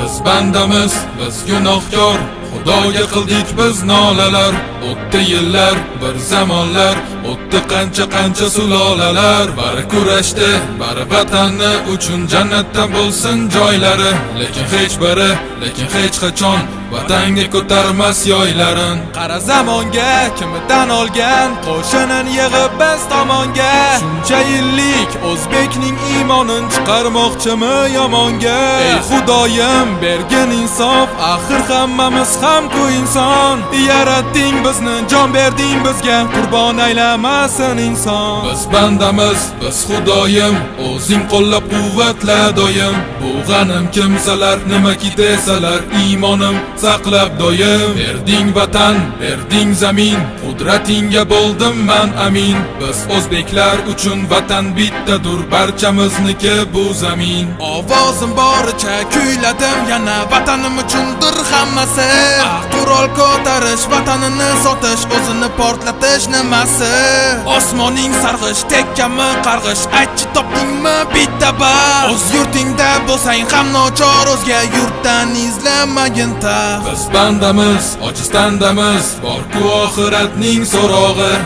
Biz bandamiz, biz gunohkor, Xudoga qildik biz nolalar. O'tdi yillar, bir zamonlar, o'tdi qancha qancha sulolalar. Bari kurashdi, bari vatanni uchun, jannatdan bo'lsin joylari. Lekin hech biri, lekin hech qachon vatanga ko'tarmas yoylarin. Qara zamonga, kimi tan olgan, qo'shinin yig'ib biz tomonga. Shuncha yillik o'zbekning iymonin chiqarmoqchimi yomonga? Ey Xudoyim, bergin insof, axir hammamiz ham-ku inson. Yaratding bizni, jon berding bizga, qurbon aylamasin inson. Biz bandamiz, biz, Xudoyim, o'zing qo'llab quvvatla doim. Bu g'anim kimsalar nimaki desalar, iymonim saqlab doim. Berding vatan, berding zamin, qudratingga bo'ldim man amin. Biz o'zbeklar uchun vatan bittadur, barchamizniki bu zamin. Ovozim boricha kuyladim yana, vatanim uchundir hammasi. Ah, qurol ko'tarish, vatanini sotish, o'zini portlatish nimasi? Osmoning sarg'ish, tekkami qarg'ish, aytchi, topdingmi bitta bar? O'z yurtingda bo'lsang ham nochor, o'zga yurtdan izlamagin taxt. Biz bandamiz, ojiz tandamiz, bor-ku oxiratning so'rog'i.